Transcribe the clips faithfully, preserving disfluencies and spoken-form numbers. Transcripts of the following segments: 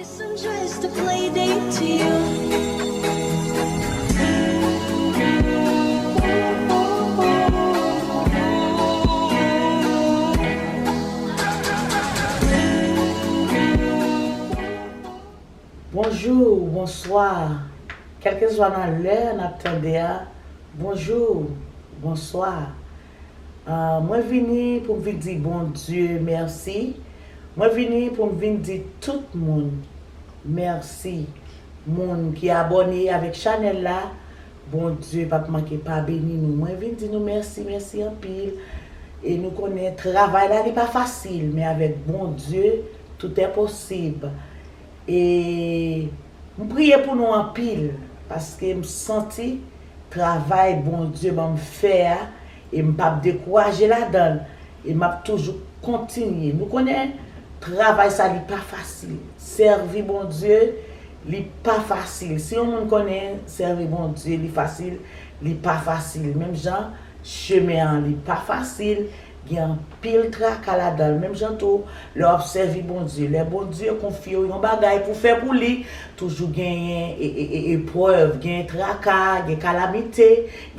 Some just a play date to you. Bonjou, bonswa. Kèlkeswa nan lè n ap tande a, bonjou, bonswa. Ah, mwen vini pou m vin di Bondye mèsi. Mwen vini pou m vin di tout moun mèsi. Moun ki abòne avèk chanèl la, Bondye p ap manke pa beni nou. Mwen vin di nou mèsi, mèsi anpil. E nou konnen travay la li pa fasil, men avèk Bondye, tout est possible. E m priye pou nou anpil, paske m santi travay Bondye ban m fè a, e m p ap dekouraje ladan l, e m ap toujou kontinye. Nou konnen travay sa li pa fasil. Sèvi Bondye, li pa fasil. Si yon moun konnen sèvi Bondye, li fasil, li pa fasil. Menm jan, chemen an, li pa fasil. Gen anpil traka ladan l. Menm jan tou, lè w ap sèvi Bondye, lè Bondye konfye w yon bagay pou fè pou li, toujou genyen e, e, e, eprèv, gen traka, gen kalamite,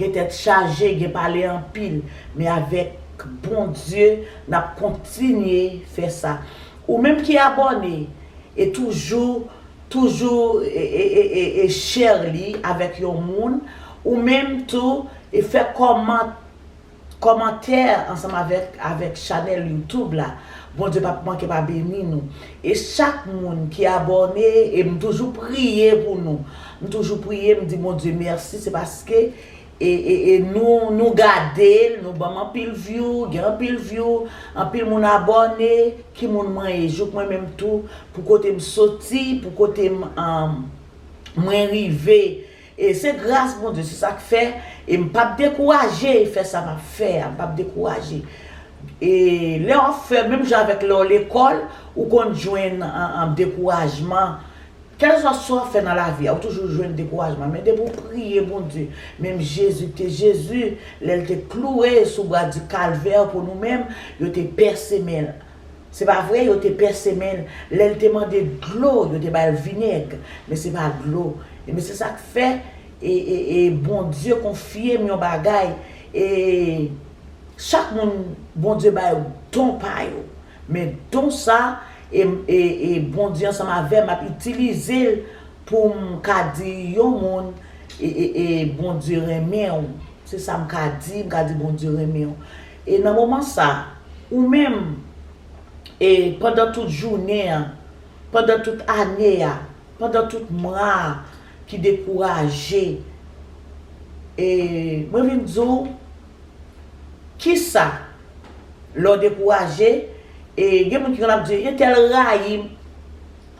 gen tèt chaje, gen pale anpil. Men avèk Bondye, n ap kontinye fè sa. Ou menm ki abòne e toujou, toujou e, e, e, e, e share li avèk yon moun, ou menm tou e fè kòman kòmantè ansanm avèk, avèk chanèl YouTube la. Bondye p ap manke pa beni nou. E chak moun ki abòne, e m toujou priye pou nou. M toujou priye, m di Bondye mèsi, se paske e, e, e nou, nou gade l, nou ban m anpil view, gen anpil view, anpil moun abòne, ki moun mwen ye, jouk mwen menm tou, pou kote m soti, pou kote m, um, mwen rive. E se gras Bondye, se sa k fè, e m p ap dekouraje fè sa m ap fè a, m p ap dekouraje. E lè w ap fè, menm jan avèk lè w lekòl, ou konn jwenn an, an dekourajman. Kèlswa sa w ap fè nan lavi a, ou toujou jwenn dekourajman. Men depi w priye Bondye, menm Jezi te Jezi, lè l te klouwe sou bwa di Kalvè pou nou menm, yo te pèse men l. Se pa vre, yo te pèse men l. Lè l te mande dlo, yo te ba l vinèg. Men se pa dlo. E men se sa k fè, e, e, e Bondye konfye m yon bagay. E chak moun, Bondye ba yo don pa yo. Men don sa, e, e, e Bondye ansanm avè m ap itilize l pou m ka di yon moun, e, e, e Bondye renmen w. Se sa m ka di, m ka di Bondye renmen w. E nan moman sa, ou menm, e pandan tout jounen an, pandan tout ane a, pandan tout mwa a, ki dekouraje, e mwen vin di w, kisa lè w dekouraje, e gen moun ki konn ap di, entèl rayi m.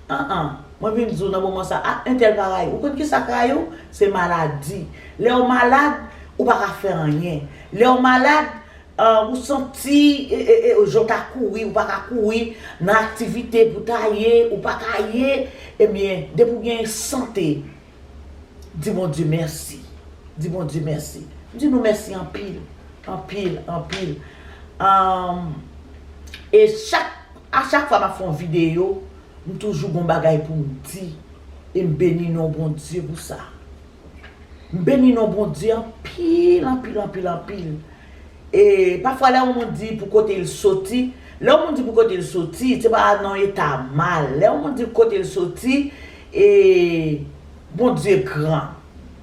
An an, mwen vin di w nan moman sa, a, entèl pa rayi w. Ou konn kisa k rayi w? Se maladi. Lè w malad, ou pa ka fè anyen. Lè w malad, ah, ou santi, e, e, e, jan w ta kouri, ou pa ka kouri, nan aktivite pou w ta ye, ou pa ka ye, ebyen, depi w gen sante, di Bondye mèsi. Di Bondye mèsi. M di nou mèsi anpil, anpil, anpil. Ahn, e chak, a chak fwa m ap fè yon videyo, m toujou gon bagay pou m di. E m beni non Bondye pou sa. M beni non Bondye anpil, anpil, anpil, anpil. E pafwa lè yon moun di pou kote l soti, lè yon moun di pou kote l soti, se pa nan yon eta mal. Lè yon moun di kote l soti, e Bondye gran.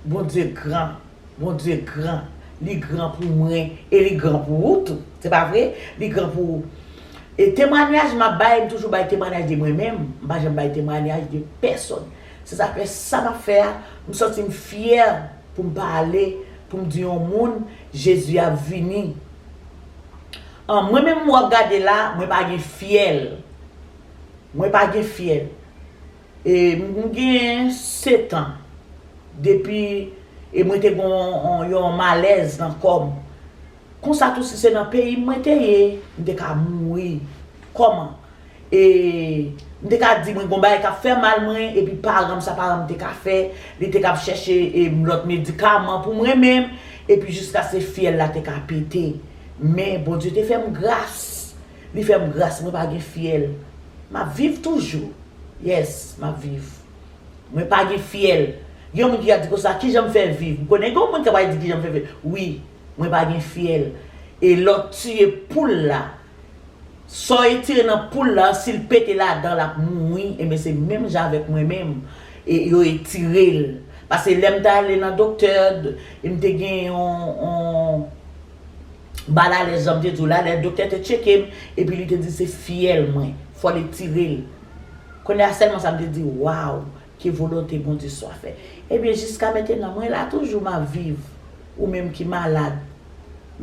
Bondye gran. Bondye gran. Li gran pou mwen e li gran pou ou tou. Se pa vre? Li gran pou ou. E temwanyaj m ap bay, m toujou bay temwanyaj de mwen menm. M pa janm bay temwanyaj de pèsòn. Se sa k fè sa m ap fè a, m santi m fyè pou m pale, pou m di yon moun, Jezi ap vini. An, mwen menm w ap gade la, mwen pa gen fyèl. Mwen pa gen fyèl. E m gen sèt an depi, e mwen te gen yon, yon malèz nan kò m. Konsa tou, si se nan peyi m mwen te ye, m te ka mouri. Kòman? E m te ka di mwen gon bagay k ap fè mal mwen, epi paran m, sa paran m te ka fè, li te ka ap chèche, e, lòt medikaman pou mwen menm, epi jiskaske fyèl la te ka pete. Men Bondye te fè m gras. Li fè m gras, mwen pa gen fyèl. M ap viv toujou. Yes, m ap viv. Mwen pa gen fyèl. Gen yon moun ki ka di konsa, "Kijan m fè viv?" M konnen gen yon moun ki pral di, "Kijan m fè viv?" Wi, mwen pa gen fyèl. E lè w tiye poul la, sa w etire nan poul la, si l pete ladan, l ap mouri. Ebyen, se menm jan avèk mwen menm. E yo etire l. Paske lè m t ale nan doktè, e m te gen yon, yon balalèz, jan m te di w la, lè doktè te tcheke m, epi li te di se fyèl mwen, fò l etire l. Kounye a sèlman sa m te di, waw, ke volonte Bondye swa fè. Ebyen, jiska mentenan, mwen la toujou, m ap viv. Ou menm ki malad,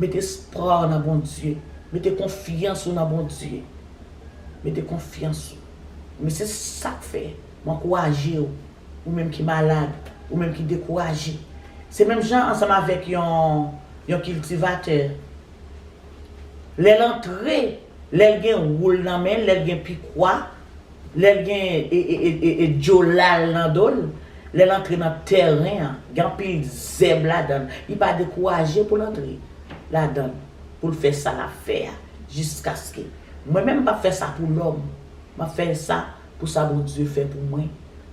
mete espwa w nan Bondye. Mete konfyans ou nan Bondye. Mete konfyans ou. Men se sa k fè m ankouraje w. Ou menm ki malad, ou menm ki dekouraje. Se menm jan ansanm avèk yon, yon kiltivatè. Lè l antre, lè l gen woul nan men l, lè l gen pikwa, lè l gen e, e, e, e, e djolal nan do l, lè l antre nan tèren an, gen anpil zèb ladan l, li pa dekouraje pou l antre ladan l, pou l fè sa l ap fè a, jiskaske mwen menm m p ap fè sa pou lòm. M ap fè sa pou sa Bondye fè pou mwen,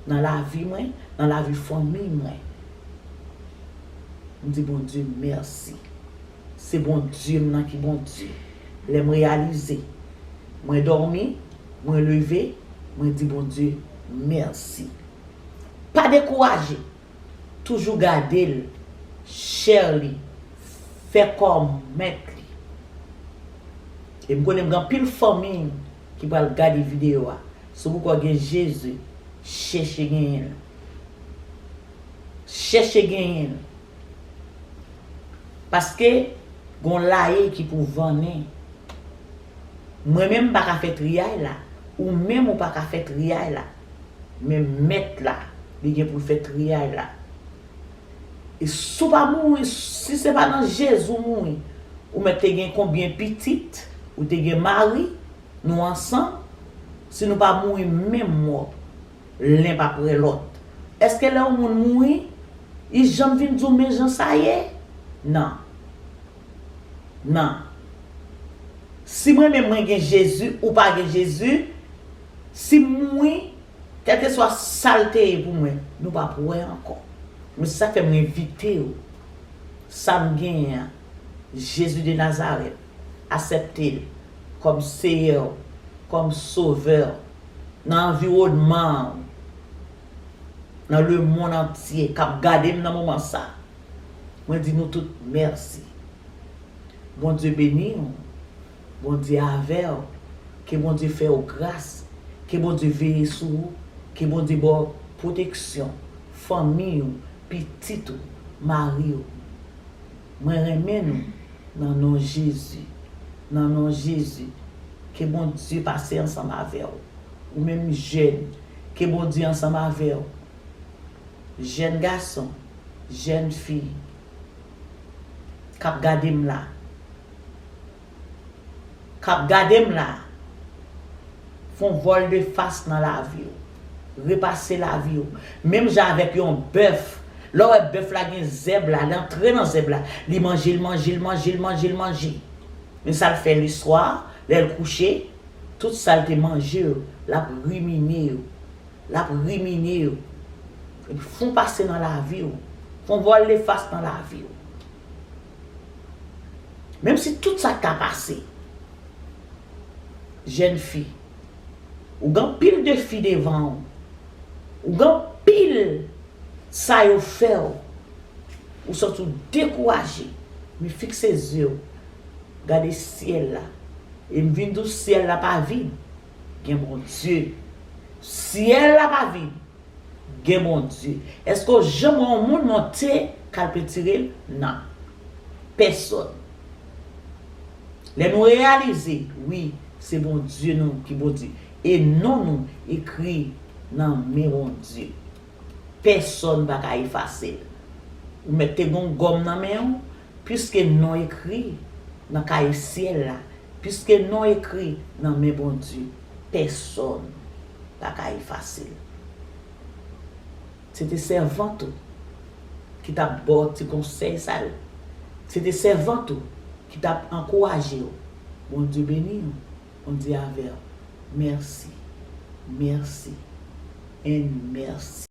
nan lavi mwen, nan lavi fanmi mwen. M di Bondye mèsi. Se Bondye m nan ki Bondye. Lè m reyalize, mwen dòmi, mwen leve, mwen di Bondye mèsi. Pa dekouraje. Toujou gade l, share li, fè kòmant li. E m konnen m gen anpil fanmi ki pral gade videyo a. Si w poko gen Jezi, chèche genyen l. Chèche genyen l. Paske gon laye ki pou vannen. Mwen menm m pa ka fè triyay la. Ou menm ou pa ka fè triyay la. Men mèt la, li gen pou l fè triyay la. E si w pa mouri, si se pa nan Jezi w mouri, ou mèt te gen konbyen pitit, ou te gen mari, nou ansanm, si nou pa mouri menm mò, len p ap wè lòt. Èske lè yon moun mouri, li janm vin di w men jan sa ye? Non. Non. Si mwen menm mwen gen Jezi, ou pa gen Jezi, si m mouri, kèlkeswa sa l te ye pou mwen, nou p ap wè ankò. Men se sa k fè m envite w. Sa m genyen an, Jezi de Nazarèt, aksepte l kòm Seyè w, kòm Sovè w, nan anviwònman w, nan lemonn antye k ap gade m nan moman sa. Mwen di nou tout mèsi. Bondye beni w. Bondye avè w. Ke Bondye fè w gras. Ke Bondye veye sou ou. Ke Bondye ba w pwoteksyon, fanmi w, pitit ou, mari w. Mwen renmen nou nan non Jezi. Nan non Jezi. Ke Bondye pase ansanm avè w. Ou menm jèn, ke Bondye ansanm avè w. Jèn gason, jèn fi k ap gade m la, k ap gade m la, fè yon vòl de fas nan lavi w. Repase lavi w. Menm jan avèk yon bèf. Lè w wè bèf la gen zèb la, li antre nan zèb la, li manje, li manje, li manje, li manje, li manje. Men sa l fè leswa, lè l kouche, tout sa l te manje yo, l ap rimine yo. L ap rimine yo. Epi fè yon pase nan lavi w. Fè yon vòl de fas nan lavi w. Menm si tout sa k ta pase, jèn fi, ou gen anpil defi devan w. Ou gen anpil sa yo fè w. Ou santi w dekouraje. Men fikse zye w. Gade syèl la. E m vin di w syèl la pa vid. Gen Bondye. Syèl la pa vid. Gen Bondye. Èske w janm wè yon moun monte k al petire l? Non. Pèsòn. Lè nou reyalize, wi, se Bondye nou ki Bondye. E non nou ekri nan men Bondye. Pèsòn pa ka efase l. Ou mèt te gen yon gòm nan men w, piske non ekri nan kaye syèl la, piske non ekri nan men Bondye, pèsòn pa ka efase l. Se te sèvant ou ki t ap ba w ti konsèy sa yo. Se te sèvant ou ki t ap ankouraje w. Bondye beni w. Bondye avè w. Mèsi. Mèsi. and mercy.